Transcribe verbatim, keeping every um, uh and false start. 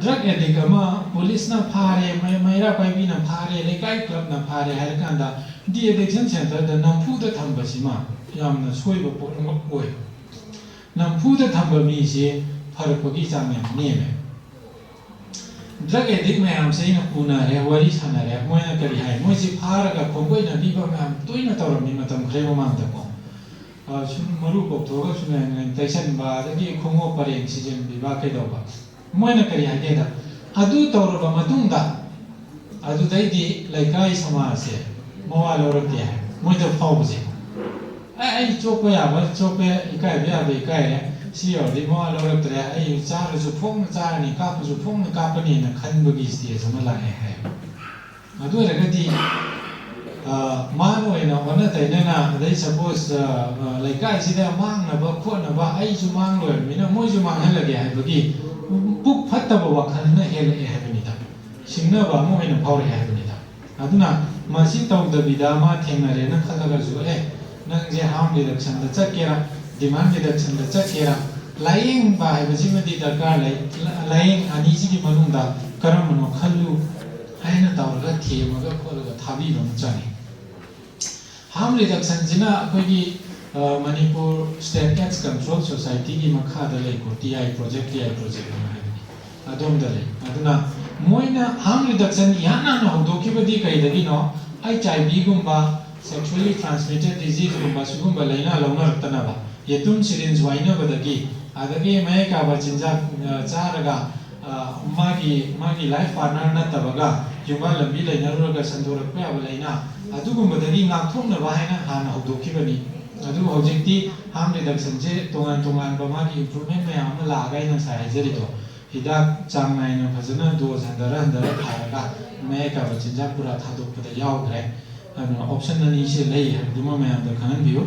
Drug addict ꯑꯃ ꯄꯨꯂꯤꯁꯅ ꯐꯥꯔꯦ, ꯃꯩ- ꯃꯩꯔꯥ ꯄꯥꯏꯕꯤꯅ ꯐꯥꯔꯦ, ꯂꯩꯀꯥꯏ ꯀ꯭ꯂꯕꯅ ꯐꯥꯔꯦ ꯍꯥꯏꯔꯀꯥꯟꯗ, ꯗꯤ ꯑꯦꯗꯤꯛꯁꯟ ꯁꯦꯟꯇꯔꯗ ꯅꯝꯐꯨꯗ ꯊꯝꯕꯁꯤꯃ ꯌꯥꯝꯅ ꯁꯣꯏꯕ ꯄꯣꯠ ꯑꯃ ꯑꯣꯏ꯫ ꯅꯝꯐꯨꯗ ꯊꯝꯕ ꯃꯤꯁꯦ ꯐꯔꯛꯄꯒꯤ ꯆꯥꯡ ꯌꯥꯝ ꯅꯦꯝꯃꯦ꯫ ꯗ꯭ꯔꯒ ꯑꯦꯗꯤꯛ ꯃꯌꯥꯝꯁꯦ ꯑꯩꯅ ꯎꯅꯔꯦ, ꯋꯥꯔꯤ ꯁꯥꯟꯅꯔꯦ꯫ ꯃꯣꯏꯅ ꯀꯔꯤ ꯍꯥꯏ? ꯃꯣꯏꯁꯦ ꯐꯥꯔꯒ ꯈꯣꯡꯒꯣꯏꯅꯕꯤꯕ ꯃꯌꯥꯝ ꯇꯣꯏꯅ ꯇꯧꯔꯝꯃꯤ ꯃꯇꯝ ꯈꯔꯒꯤ ꯃꯃꯥꯡꯗꯀꯣ꯫ ꯑ, ꯁꯨꯝ ꯃꯔꯨ ꯀꯣꯛꯊꯣꯛꯑꯒ ꯁꯨꯝ ꯌꯥꯝ ꯇꯩꯁꯟꯕ, ꯑꯗꯒꯤ ꯈꯣꯡꯎꯞ ꯄꯔꯦꯡ ꯁꯤꯖꯤꯟꯕꯤꯕ ꯀꯩꯗꯧꯕ꯫ ꯃꯣꯏꯅ ꯀꯔꯤ ꯍꯥꯏꯒꯦꯗ, ꯑꯗꯨ ꯇꯧꯔꯕ ꯃꯇꯨꯡꯗ ꯑꯗꯨꯗꯩꯗꯤ ꯂꯩꯀꯥꯏ ꯁꯃꯥꯖꯁꯦ ꯃꯋꯥ ꯂꯧꯔꯛꯇꯦ ꯍꯥꯏ꯫ ꯃꯣꯏꯗ ꯐꯥꯎꯕꯁꯦ, "ꯑꯦ, ꯑꯩ ꯆꯣꯞꯄ ꯌꯥꯕ ꯆꯣꯞꯄꯦ, ꯏꯀꯥꯏꯕ ꯌꯥꯕ ꯏꯀꯥꯏꯔꯦ, ꯁꯤ ꯌꯧꯔꯗꯤ ꯃꯋꯥ ꯂꯧꯔꯛꯇ꯭ꯔꯦ, ꯑꯩ ꯆꯥꯔꯁꯨ ꯐꯣꯡꯅ ꯆꯥꯔꯅꯤ, ꯀꯥꯞꯄꯁꯨ ꯐꯣꯡꯅ ꯀꯥꯞꯄꯅꯤꯅ" ꯈꯟꯕꯒꯤ ꯁ꯭ꯇꯦꯖ ꯑꯃ ꯂꯥꯛꯑꯦ ꯍꯥꯏ꯫ ꯑꯗꯨ ꯑꯣꯏꯔꯒꯗꯤ, ꯑ, ꯃꯥꯅ ꯑꯣꯏꯅ ꯑꯣꯟꯅ ꯇꯩꯅꯅ, ꯑꯗꯩ ꯁꯄꯣꯁ, ꯑ, ꯑ, ꯂꯩꯀꯥꯏꯁꯤꯗ ꯃꯥꯡꯅꯕ ꯈꯣꯠꯅꯕ, ꯑꯩꯁꯨ ꯃꯥꯡꯂꯣꯏꯔꯕꯅꯤꯅ ꯃꯣꯏꯁꯨ ꯃꯥꯡꯍꯜꯂꯒꯦ ꯍꯥꯏꯕꯒꯤ ꯄꯨꯛ ꯐꯠꯇꯕ ꯋꯥꯈꯜꯅ ꯍꯦꯜꯂꯛꯑꯦ ꯍꯥꯏꯕꯅꯤꯗ, ꯁꯤꯡꯅꯕ ꯑꯃ ꯑꯣꯏꯅ ꯐꯥꯎꯔꯛꯑꯦ ꯍꯥꯏꯕꯅꯤꯗ꯫ ꯑꯗꯨꯅ ꯃꯁꯤ ꯇꯧꯗꯕꯤꯗ ꯃꯥ ꯊꯦꯡꯅꯔꯦꯅ ꯈꯜꯂꯒꯁꯨ, "ꯑꯦ, ꯅꯪꯁꯦ ꯍꯥꯔꯝ ꯔꯤꯗꯛꯁꯟꯗ ꯆꯠꯀꯦꯔꯥ, ꯗꯤꯃꯥꯟ ꯔꯤꯗꯛꯁꯟꯗ ꯆꯠꯀꯦꯔꯥ, ꯂꯥꯏꯌꯦꯡꯕ ꯍꯥꯏꯕꯁꯤꯃꯗꯤ ꯗꯔꯀꯥꯔ ꯂꯩ꯫ ꯂ- ꯂꯥꯏꯌꯦꯡ ꯑꯅꯤꯁꯤꯒꯤ ꯃꯅꯨꯡꯗ ꯀꯔꯝꯕꯅꯣ ꯈꯜꯂꯨ" ꯍꯥꯏꯅ ꯇꯧꯔꯒ ꯊꯦꯝꯃꯒ ꯈꯣꯠꯂꯒ ꯊꯥꯕꯤꯕ ꯑꯃ ꯆꯪꯉꯤ꯫ ꯍꯥꯔꯝ ꯔꯤꯗꯛꯁꯟꯁꯤꯅ ꯑꯩꯈꯣꯏꯒꯤ, ꯑ, ꯃꯅꯤꯄꯨꯔ ꯁ꯭ꯇꯦꯠ ꯑꯦꯗꯁ ꯀꯟꯇ꯭ꯔꯣꯜ ꯁꯣꯁꯥꯏꯇꯤꯒꯤ ꯃꯈꯥꯗ ꯂꯩꯀꯣ, ꯇꯤ ꯑꯥꯏ ꯄ꯭ꯔꯣꯖꯦꯛ, ꯇꯤ ꯑꯥꯏ ꯄ꯭ꯔꯣꯖꯦꯛ ꯑꯅ ꯍꯥꯏꯕꯅꯤ, ꯑꯗꯣꯝꯗ ꯂꯩ꯫ ꯑꯗꯨꯅ ꯃꯣꯏꯅ ꯍꯥꯔꯝ ꯔꯤꯗꯛꯁꯟ ꯏꯍꯥꯟ ꯍꯥꯟꯅ ꯍꯧꯗꯣꯛꯈꯤꯕꯗꯤ ꯀꯩꯗꯒꯤꯅꯣ? ꯑꯩꯆ ꯑꯥꯏ ꯚꯤꯒꯨꯝꯕ, ꯁꯦꯛꯁꯨꯋꯦꯂꯤ ꯇ꯭ꯔꯥꯟꯁꯃꯤꯇꯦꯠ ꯗꯤꯖꯤꯖꯀꯨꯝꯕ, ꯁꯤꯒꯨꯝꯕ ꯂꯥꯏꯅꯥ ꯂꯧꯅꯔꯛꯇꯅꯕ, ꯌꯦꯇꯨꯝ ꯁꯤꯔꯤꯟꯖ ꯋꯥꯏꯅꯕꯗꯒꯤ, ꯑꯗꯒꯤ ꯃꯌꯥꯏ ꯀꯥꯕ ꯆꯤꯟꯖꯥꯛ, ꯑ, ꯆꯥꯔꯒ, ꯑ, ꯃꯥꯒꯤ, ꯃꯥꯒꯤ ꯂꯥꯏꯐ ꯄꯥꯔꯠꯅꯔ ꯅꯠꯇꯕꯒ ꯌꯨꯝꯕꯥꯜ ꯂꯝꯕꯤ ꯂꯩꯅꯔꯨꯔꯒ ꯁꯟꯗꯣꯔꯛꯄ ꯌꯥꯕ ꯂꯥꯏꯅꯥ, ꯑꯗꯨꯒꯨꯝꯕꯗꯒꯤ ꯉꯥꯛꯊꯣꯛꯅꯕ ꯍꯥꯏꯅ ꯍꯥꯟꯅ ꯍꯧꯗꯣꯛꯈꯤꯕꯅꯤ꯫ ꯑꯗꯨꯕꯨ ꯍꯧꯖꯤꯛꯇꯤ ꯍꯥꯔꯝ ꯔꯤꯗꯛꯁꯟꯁꯦ ꯇꯣꯉꯥꯟ ꯇꯣꯉꯥꯟꯕ ꯃꯥꯒꯤ ꯏꯝꯄ꯭ꯔꯨꯚꯃꯦꯟ ꯃꯌꯥꯝ ꯑꯃ ꯂꯥꯛꯑꯒ, ꯑꯩꯅ ꯉꯁꯥꯏ ꯍꯥꯏꯖꯔꯤꯗꯣ, ꯍꯤꯗꯥꯛ ꯆꯥꯡ ꯅꯥꯏꯅ ꯐꯖꯅ ꯗꯣꯁ ꯍꯟꯊꯔ ꯍꯟꯊꯔ ꯊꯥꯔꯒ ꯃꯌꯥꯏ ꯀꯥꯕ ꯆꯤꯟꯖꯥꯛ ꯄꯨꯔꯥ ꯊꯥꯗꯣꯛꯄꯗ ꯌꯥꯎꯈ꯭ꯔꯦ꯫ ꯑꯗꯨꯅ ꯑꯣꯞꯁꯟ ꯑꯅꯤꯁꯦ ꯂꯩ ꯍꯥꯏꯕꯗꯨꯃ ꯃꯌꯥꯝꯗ ꯈꯪꯍꯟꯕꯤꯌꯨ꯫